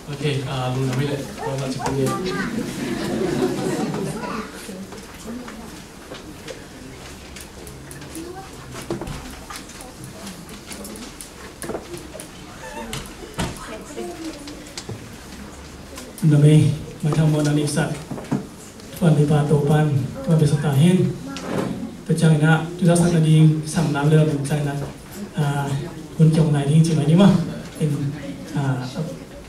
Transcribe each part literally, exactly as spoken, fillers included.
Okay, ah, lungdam hi leh. Name, mai thang mo na ni sa. Tuan di pa to pan, tuan di sa ta hen. Tua ciang ina, tu sa sa na ding sang nam le ding ciang ina. Ah, hun kiong nai ding ci mai ni ma. In, ah,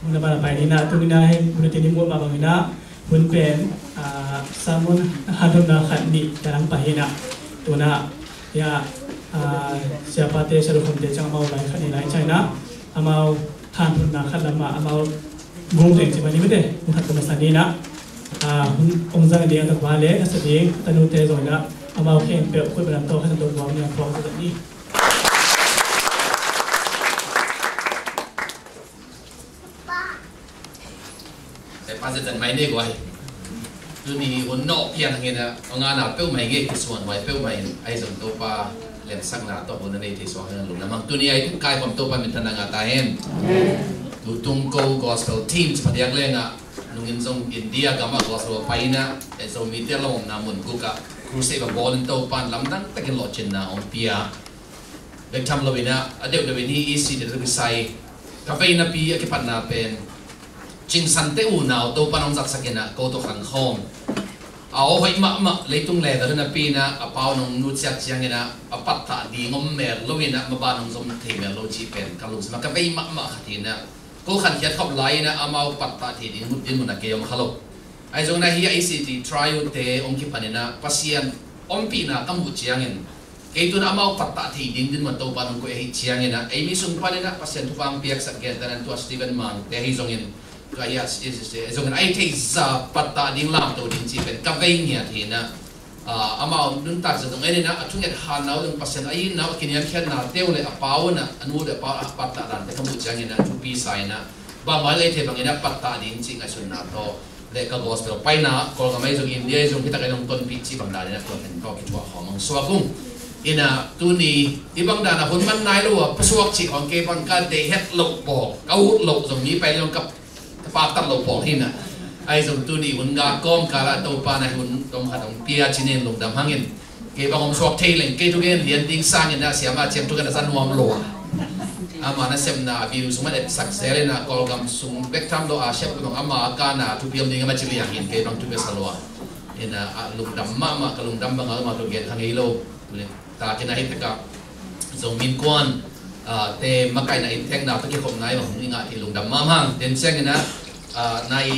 hun na ba na pai ni na, tu ni na hen, hun na ti ni mu ma bang ina. Hun pen, ah, sermon hanthotna khat nih ka dang pah hi na. Tuna, ya, ah, siapate, siadukhomte ciang amau lai khat ni lai ciang ina. Amau hanthotna khat lam ah, amau gong teng ci bani mite, hun khat ka masa ni na. Ah, hun ong zang dia tak ba le, ka sa ding, tanute zong ina. Amau khen peuh, kut balam to, khat to buang ni a puak sa ni. Te pa zet zet mai nei guai. Tuni hun nawh piang hangin a, a ngana peuhmah hi nge, kisuan huai peuhmah in, ahi zong Topa lemsakna tawh hun a nei thei suak hangin lungdam hang. Tuni ahi kaikhawm Topa minthanna ngah ta hen. Tutung ko gospel team ci phadiak lengah, nungin zong India gamah gospel paina, eh, Zomite lawmna mun gukah crusade va bawlin Topa in lamdang takin lawhcinna hong pia. Bek tham loin a, a deuhdeuh in hih E C te tu kisai ka veinapi a kipatna pen cingsante unau Topa nong zatsak in a, ko tawh khangkhawm a aw hoih mahmah leitung level in a pi in a, a pau nong nutsiat ciangin a, a pattah ding om mel lo in a, maba nong zom thei mel lo cih pen ka lungsim a ka vei mahmah khat hi in a, ko khankhiat khop lai in a, amau pattah thei ding mut din mun a kei om kha lo. Ahi zongin a hih a E C T trio te hong kipan in a, Pasian ompihna ka muh ciangin, kei tun amau pattah thei ding din mah Topa nong koih ahih ciangin a, ei mi sung panin a Pasian thupha piaksak gentehna in tua Stephen Mang te ahi zongin, tua hi a, ahi zongin a i theihsa pattah ding lamto ding cih pen ka vei ngiat hi in a, ah, amau nuntak zat zong en in a, a thunget hanna uh zong Pasian a itna uh a kiniamkhiatna te uh le a pau in a, a nu le a pau a pattah dante ka muh ciangin a thupi sa in a, bangmah ei thei bangin a pattah ding cih ngaihsutna tawh le ka gospel paina, Kawlgam ahi zong, India ahi zong, hi tak ahi zong tonpih cih bang dan in a tua pen tawh kithuah khawm hong suak ung. In a tuni hih bang dan a hun man nai lo a pusuak cih hong kei bang ka deih het loh pawl, ka ut loh zong mi pai le zong ka, ka paktat loh pawl hi in a. Ahi zong tuni hun ga kawmkal ah Topa in a hun tom khat hong pia cih in lungdam hangin. Kei bang hong suak thei leng, kei thugen lian ding sangin a siama ciang thugen a za nuam lua. Ama nasepna a view sung a etsak zel in a Kawlgam sung bek tham lo a sep kudong ama a kana thupiam ding a ma ci liang in kei bang thupi a sa lua. In a, a lungdam mahmah ka lungdam bang a ama thugen kha ngei lo. Takin a hi pek a Zomi Innkuan, ah, te makaihna inntekna tawh kikhopna i bang hong i ngah thei lungdam mahmah hang. Den ciangin a, ah, nai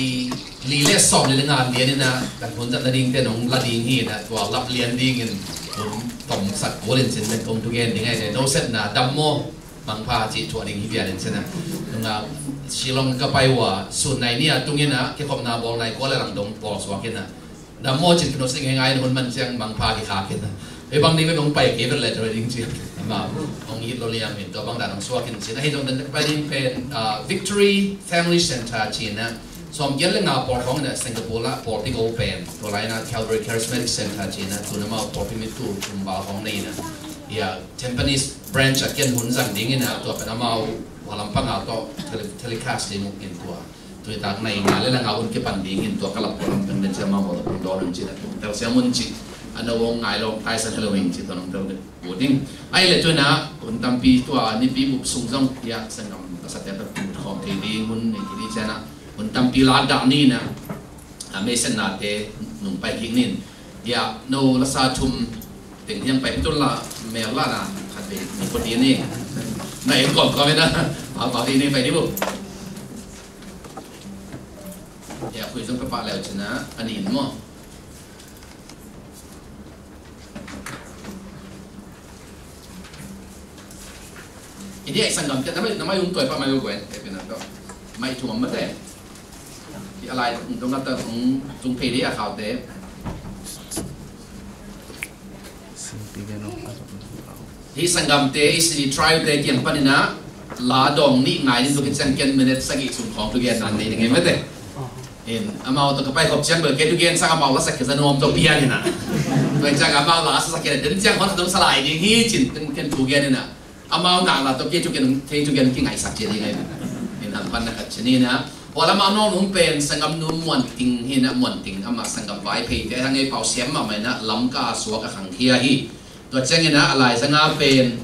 li le sawm li le nga lian in a, kan hun zat nading te nong la ding hi in a, tua lap lian dingin hun tomsak kul in cin le kong thugen ding ahi le, no sepna dam maw, mangpha cih thuah ding hi pian in cin a. Nunga Shillong ka pai uh a, sun nai ni a tung in a, kikhopna bawl nai kua le lang dong bawl suak in a. Dam maw cin kino sing hengai na hun man ciang mangpha kikhak in. Ei bang ni me bang pai kei vel le ding ciang. Ama hong it lo liam in tua bang dan hong suak in cin. Ahi zong dan pai ding pen, ah, Victory Family Center cin a. Sawm giat le nga pawl khawng in a Singapore lah pawlpi ko pen. Tua lai in a Calvary Charismatic Center cin a. Tun amau pawlpi mi tu kum val khawng nei in a. Ia, Tampines branch a ken hun zang ding in a. Tua pen amau hua lampang a tawh tele-, telecast ding uh in tua. Tui tak nai nga le la nga un kipan ding in tua ka lap ko lam pen ben sia ma mo la pun do lun ci na tung tel sia mun ci. Ana wong ngai long tai sa hello in ci tua nong tel de. Ko ding. Ai le tu na un tampi tua ni pi bup sung zong ia sangam ka sa te ta tu khom thei ding mun ni ki di cia na. Un tampi la da ni na. A me sen na te nung pai king nin. Ia no la sa thum teng hiang pai tu la me la na khat be ni ko di ni. Na en kom kom na. Pau pau di ni pai di bu. Ia, khui zong ka pah leu cin a, a nin maw? Ini ai sanggam te, na mai, na mai um tuai pah mai uh guen, te pina to. Mai tuam mate. Ia lai, tung kata, tung, tung pei di a khau te. Hih sanggamte i si trial te kiang panin a la dawng nih ngai ning tuk hi ciang ken minute sagih sung khawng thugen nan nei ding hi mate. In amau tawh ka pai khop ciang bel kei thugen sang amau la sak kei za nuam tawh pian in a. Tua ciang amau la sak sak kei den ciang hon dong salai ding hi cin ken thugen in a. Amau nak la tawh kei thugen thei thugen kingaihsak cia ding hi. In ang pan na khat cin in a. Tua lamah a nawlnung pen sanggamnu Muan Ting hi na, Muan Ting amah sanggam Vaiphei te a hang ei pau siam mahmah hi na, Lamka a suak a khangkhia hi. Tua ciangin a laizanga pen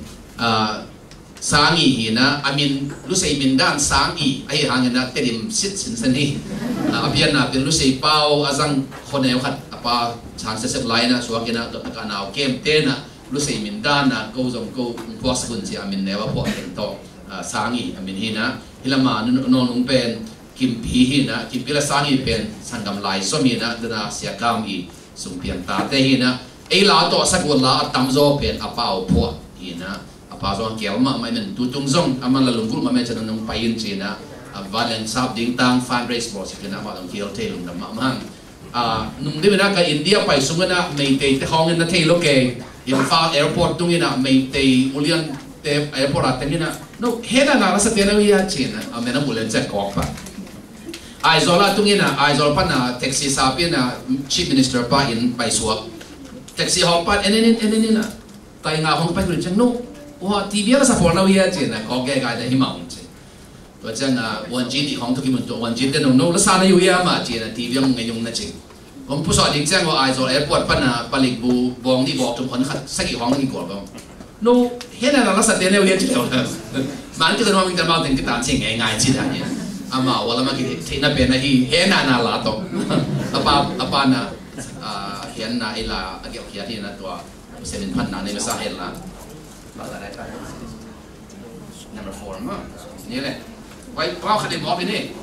Sangi hi na, a min Lusei min dan Sangi ahi hangin a Tedim sit sinsen hi. A pianna pen Lusei pau a zang khuaneu khat a pa sang sesep lai na suak hi na, tua taka nau kem te na Lusei min dan na ko zong ko puaksak un ci a min neu a phuah teng tawh Sangi a min hi na. Hi lama nawlnung pen Kimpi hi na, Kimpi le Sangi pen sanggam lai zom hi na, dana Sia Kam i sungpiang tate hi na. Ei la tawh saguat la a tamzaw pen a pau phuah hi na. A pa zong a kial mahmah i men, tutung zong a man la lunggulh mahmah i cian nong pai in ci na. A vanleng sap ding tang fundraise bawl si ci na, amah zong kial thei lungdam mahmah hang. Nung deuh in a ka India pai sung in a Meitei te khawng in na thei lo kei. Imphal airport tung in a Meitei ulian te airport a teng in a, no, hena na la sa te na wia ci na, a mena mulen cek kawk pa. Aizawl a tung in a, Aizawl pan a taxi sap in a Chief Minister pa in pai suak. Taxi hawm pan en en in, en en in a. Tai nga hong pai kul ciang no. Wa T V la sa por na wia ci na, kawk ge gai da hi ma hong ci. Tua ciang a Wan Jin i hong tu ki mun tu Wan Jin te no, no, la sa na yu ya ma ci na, T V ang ngai yung na ci. Kong pusuak ding ciang a Aizawl airport pan a palik bu bawng ni bawk tum hon khat sagi hong ni gol bawng. No, hena na la sa te ne wia ci leu. Man ki ta nuam ki ta mau teng ki tan ci ngai ngai ci da ni. Ama wala ma ki te na pe na hi, hena na la to. Apa, apa na, ah, hena na ila a gel kia hi na tua. Seven pan na ne masa hel na. Number four ma. Ni le. Wai, pau khat de bawk ni.